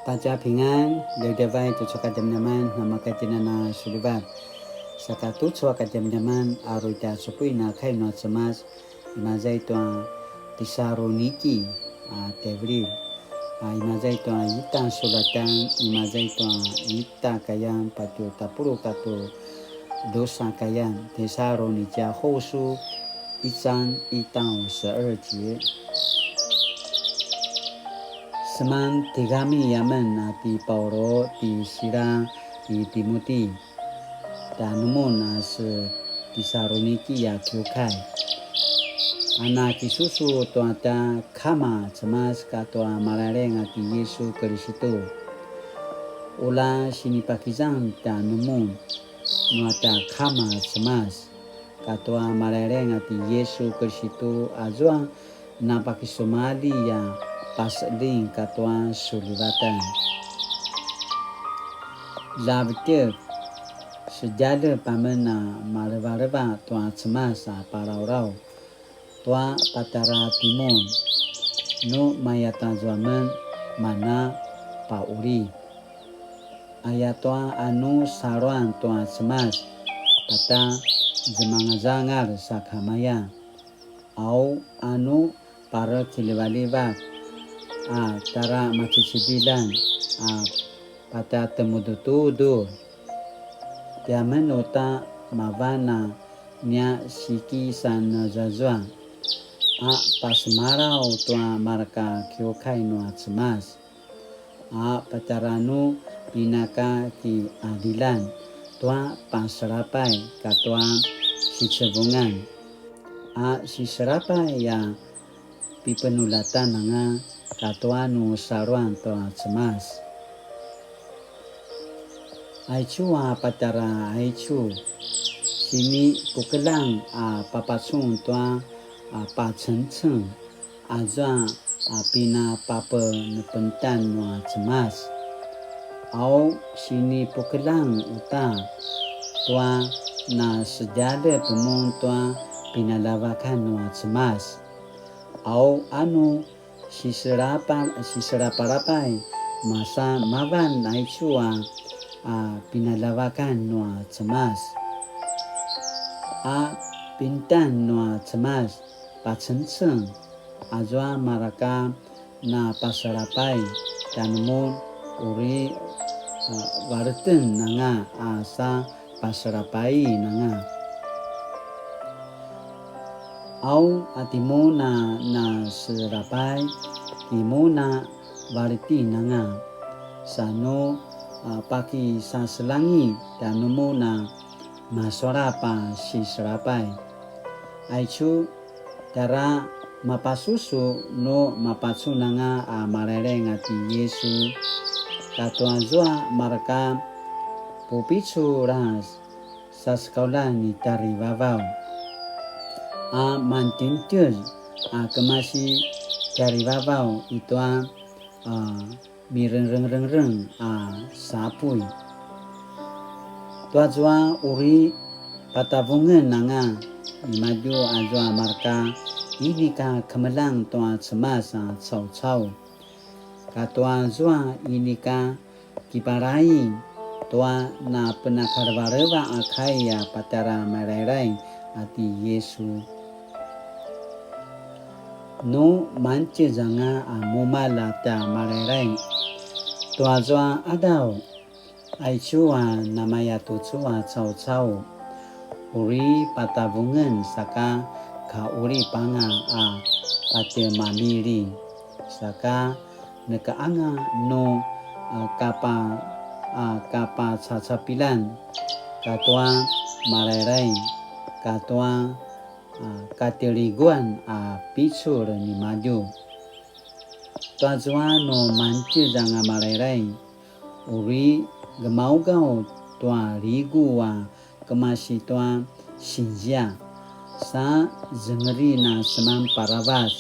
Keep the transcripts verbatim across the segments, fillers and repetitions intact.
大家平安, djavadjavay tucu a kadjamadjaman, namakatjinan a sulivat. Saka tucu a kadjamadjaman, a uri tja supuin a kai nua Cemas, imaza i tua Tisaluniki, a, tjaivililj, a, imaza i tua ita sulatan, imaza i tua ita kayan, patje tapuluq katua drusa kayan, 帖撒羅尼迦後書一章一到十二節. Seman tigami amen a ti Paulu ti Sila ti Timuti, tjanumun a se Tisaluniki a kiukai. A na kisusu tua tja Kama Cemas katua Malailaing a ti Yisu Kiristu. Ula sinipakizang tjanumun nua tja Kama Cemas katua Malailaing a ti Yisu Kiristu, azua napakisumalji a paseling katua sulivatan. Ljavetjek, sedjalep amen a malevaleva tua Cemas a palaulaw tua patjara timun, nu mayatazua men mana pauli. Ayatua a nu saluan tua Cemas, patjazemangazangal sakamaya. Au a nu parekiljivaljivak a tjara macicidiljan a patjatemudutudur. Tiamen uta mavan a nia sikisanazazua a pasemalaw tua mareka kiukai nua Cemas, a patjara nu pinaka kiqadilan tua paselapay katua sicevungan, a siselapay a pipenuljatan anga katua nu saluan tua Cemas. Aicu a patjara aicu, sinipukeljang a papacun tua a pacengceng, azua a pinapapenepentan nua Cemas. Au sinipukeljang uta tua na sedjalep mun tua pinaljavakan nua Cemas. Au a nu siselapa-, siselapalapay, masa mavan aicu a, a pinaljavakan nua Cemas. A pintan nua Cemas, pacengceng, azua mareka na paselapay, tjanumun uri, a, valeten anga a sa paselapain anga. Au a timun a na selapay, timun a valetin anga, sa nu, a, pakisaselangi tjanumun a masulap a siselapay. Aicu tjara mapasusu nu mapacun anga a Malailaing a ti Yisu, katua zua mareka pupicul a sasekauljan ni tjarivavaw, a mantjentjelj a kemasi tjarivavaw i tua, a, mirengrengreng a sapuy. Tua zua uri patavungen anga nimadju azua mareka inika kemeljang tua Cemas a caucau, katua zua inika kiparaing tua napenakalevaleva a kai a patjara Malailaing a ti Yisu. Nu mantjez anga a mumalj a tja Malailaing tua zua qadaw, aicu a namaya tucu a caucau, uri patavungen saka kaulip anga a patjemamiling, saka neka anga nu, a, kapa-, a, kapacacapilan katua Malailaing, katua, a, katiliguan a picul nimadju. Tua zua nu mantjez anga Malailaing, uri gemaugaw tua ligu a kemasi tua sinzia, sa zengerin a seman paravac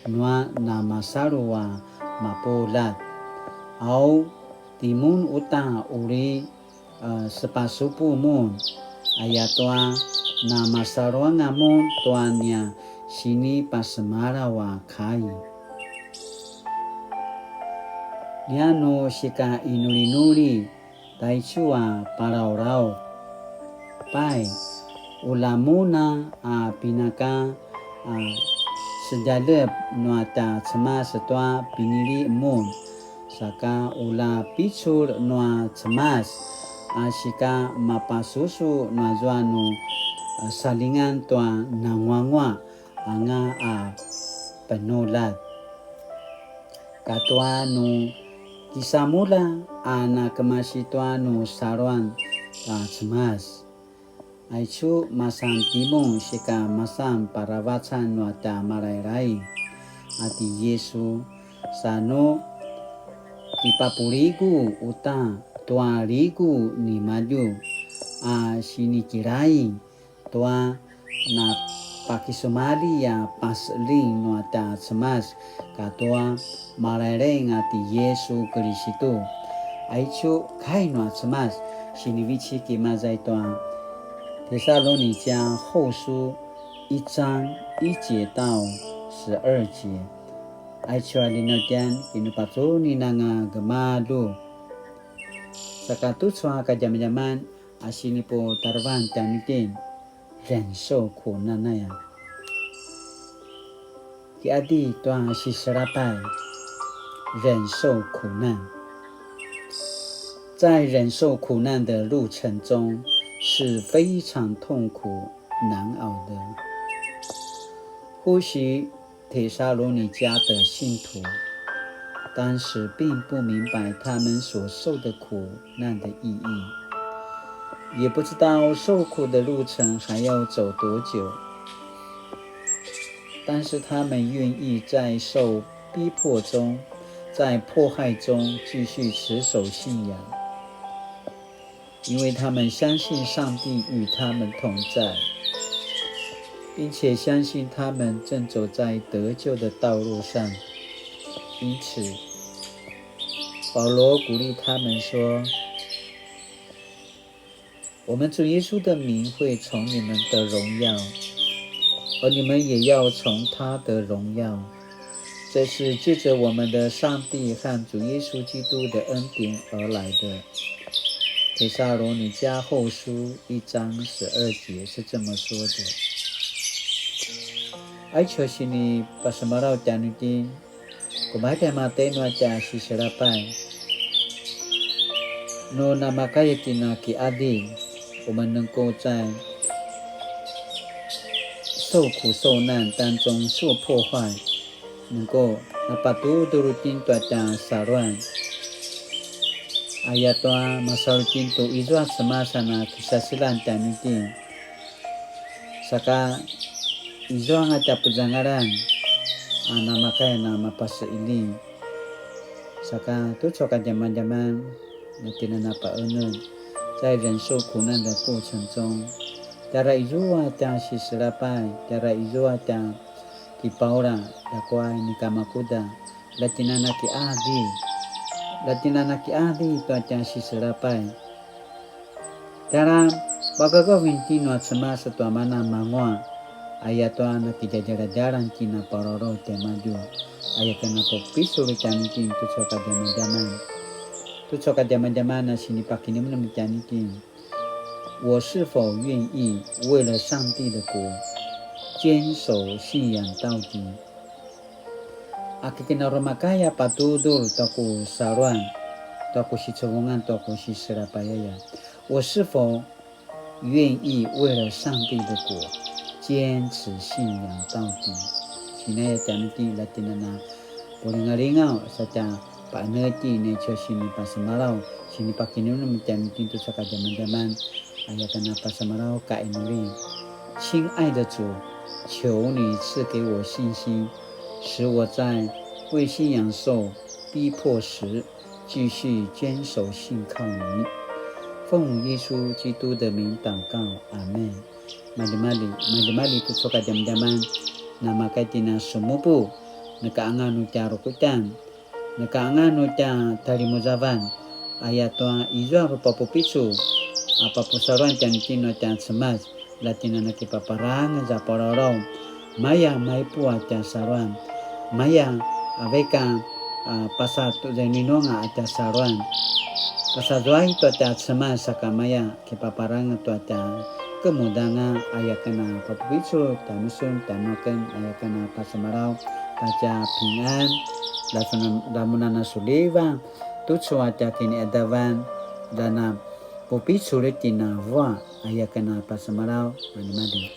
nua namasalu a mapuljat. Au, timun uta uri, a, sepasupu mun, ayatua namasalu anga mun tua nia sinipasemalaw a kai. Nia nu sika inulinuli taicu a palaulaw. Pai, ula mun a pinaka a sedjalep nua tja Cemas tua pinili mun, saka ula picul nua Cemas a sika mapasusu nua zua nu salingan tua nanguangua anga a penulat. Katua nu kisamulja a nakemasi tua nu saluan ta Cemas. Aicu masan timun sika masan paravacan nua tja Malailai a ti Yisu, sa nu kipapuligu uta tua ligu nimadju a sinikilai tua na pakisumalji a paseling nua tja Cemas katua Malailaing a ti Yisu Kilisitu. Aicu kai nua Cemas sinivecik i maza i tua Tesalonika 後書一章一節到十二節. Aicu a linutjan kinupacunin anga gemalju. Saka tucu a kadjamadjaman a siniputarevan tjanuitjen, 忍受苦難 aya. Kiadi tua siselapay, 忍受苦難。在忍受苦難的路程中是非常痛苦難熬的。或许 帖撒罗尼迦的信徒当时并不明白他们所受的苦难的意义，也不知道受苦的路程还要走多久，但是他们愿意在受逼迫中，在迫害中继续持守信仰。 因为他们相信上帝与他们同在，并且相信他们正走在得救的道路上。因此，保罗鼓励他们说：我们主耶稣的名会从你们得荣耀，而你们也要从他得荣耀。这是借着我们的上帝和主耶稣基督的恩典而来的。帖撒罗尼迦后书一章十二节是这么说的。Aicu a sinipasemalaw tjanuitjen, kumalji a matenu a tja siselapay. Nu namakaya itjen a kiqadilj, 我们能够在受苦受难当中受迫害，能够 napatudulu itjen tua tja saluan. Ayatua masalu itjen tu izua Cemas a na kisaseljang tjanuitjen. Saka izua anga tja puzangalan a namakaya na mapaseqeljing. Saka tucu a kadjamadjaman, na tjen a na paqenetj, 在忍受苦難的過程中, tjara izua tja siselapay, tjara izua tja kipaula, ljakua inika makuda, la tjen a na kiqadilj, la tjen a na kiqadilj tua tja siselapay. Tjara, pagagavin itjen nua Cemas tua mana nanguaq, ayatua na kidjadjaladjalan itjen a paroro tjaimadju, aya ken a papupicul tjanuitjen tucu a kadjamadjaman. Tucu a kadjamadjaman a sinipakinemnem tjanuitjen. 我是否愿意为了上帝的国坚守信仰到底？ A ki kinarumakaya patudul tua ku saluan, tua ku sicevungan, tua ku siselapay aya. 我是否愿意为了上帝的国坚持信仰到底？ Sinaya tjanuitjen la tjen a na pulingalingaw sa tja paqenetj itjen aicu a sinipasemalaw, sinipakinemnem tjanuitjen tucu a kadjamadjaman, aya ken a pasemalaw ka inuli. 亲爱的主，求你赐给我信心，使我在为信仰受逼迫时，继续坚守信靠你。奉耶稣基督的名祷告，阿们。Maljimalji, maljimalji tucu a kadjamadjaman, namakaya itjen a semupu, neka anga nu tja rukutjan, neka anga nu tja talimuzavan, ayatua izua ru papupicul a papusaluan tjanuitjen nua tja Cemas, la tjen a na kipaparangez a paroro, maya maipuq a tja saluan, maya a vaik a a, pasa tu zaininunga a tja saluan. Pasazuai tua tja Cemas sakamaya, kipaparang tua tja kemudanga, ayaken a papupicul tjanusun tjanuaken, ayaken a pasemalaw ta tja pingan, lamunan a suliva, tucu a tja kiniadavan, dana pupicul tina vua, ayaken a pasemalaw, manimadi.